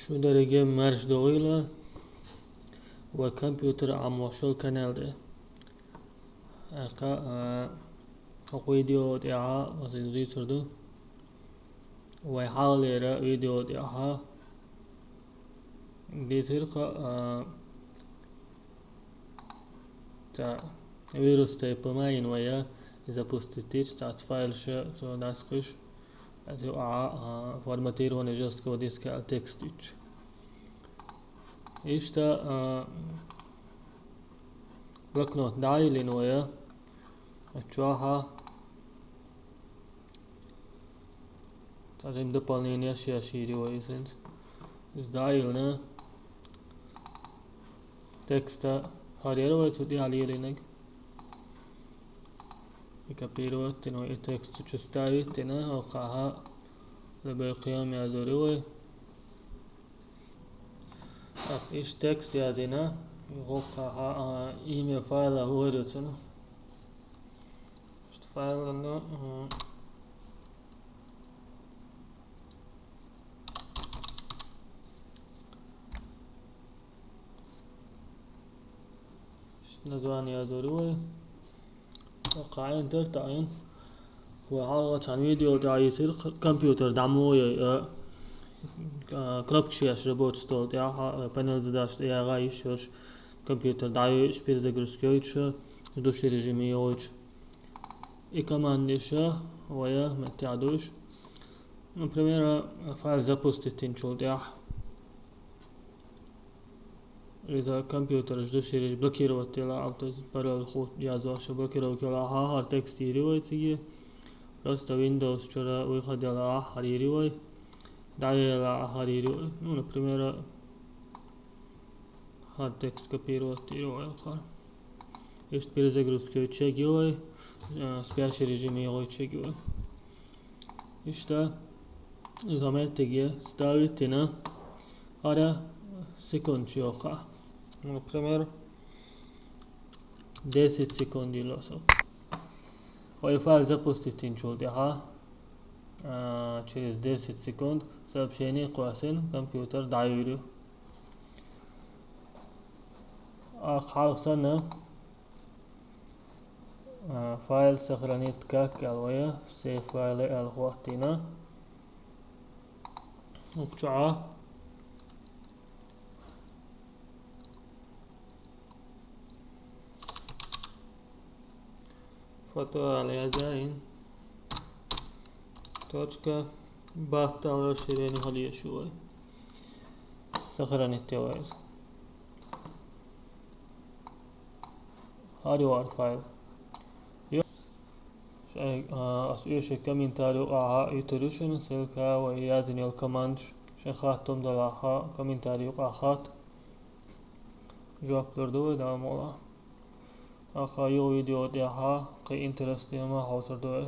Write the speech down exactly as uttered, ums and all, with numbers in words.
Шун дерриге маьрша догӀийла вай компьютер Ӏамош йолу канал тӀе. ТӀаккха, а, хӀокху видео тӀехь аса иза дуьйцур ду. Вай хьалхалера видео тӀехь дийцира-кх, а, цхьа вирус тайпа ма йина вай, а, и запустить йича, цхьацца файлаш цо дӀасакхуьйсуш, цу тӀехь, а, форматирование жесткого диска аьлла текст йича. Иштта, а, блокнот дӀайиллина вай, а, чохь а цхьа жимма дополнение еш йийр ю вай иза хӀинца. Иза дӀайиллина, текст хьаьрира вай цу тӀехь лелийнарг. И копировать йина вай, и текст цу чу вставить йина, хӀокхахь любой кхин хӀума язйийр ю вай. Так, иштта текст язйина, и хӀокхахь, а, имя файла хӀун хир ю цуьнан. Иштта файлана, а, иштта название язйийр ю вай. ТӀаккха Enter таӀийна. Вай хьалха цхьана видео тӀехь йийцира, компьютер дӀа муха йой, а, а, кнопкаш еш рабочий стол тӀехь, а, панель задач тӀе яха йиш йолуш, компьютер дӀайойуш, перезагрузка йойтуш, ждущий режиме йогӀуьйтуш. И командаш вай меттехь дуьйш. Например, файл запустить йинчул тӀехь. Иза компьютер ждущий режим блокировать делахь, то есть пароль хӀу язъеш блокировка елахь, хӀара текст йийр ю вай цига. Просто Windows чуьра выход елахь, хӀара йийр ю вай. ДӀаяйъелахь, хӀара йийр ю вай. Ну, например, хӀара текст копировать йийр ю вай хӀара. Иштта перезагрузка йойтуш йийр ю вай, а, спящий режиме йогӀуьйтуш йийр ю вай. Иштта, иза меттиге вставить йина, хӀара секунд чу йоккхахь. Например, десять секунд йилла со. Вай файл запустить йинчул тӀаьхьа, а, через десять секунд сообщение кхоьссина, компьютер дӀайийр ю. А, хьалха санна, а, файл сохранить как аьлла вай, save файлы аьлла хӀоттийна. ХӀокху чохь фото аьлла язйина. Точка. Бат аьлла расширение хьалаеш ю вай. Сохранить йо вай иза. ХӀара ю хӀара файл. Йо. Шайн, а, ас оьшуш комментарий юкъахь юьтур ю шуна, ссылка вай язйина йолу командаш. Шайн хаттам далахь, комментарий юкъахь хатта жоп лур ду вай, Дала мукъ лахь. ТӀаккха юха видео тӀехь кхин интересный хӀума хьовсур ду вай.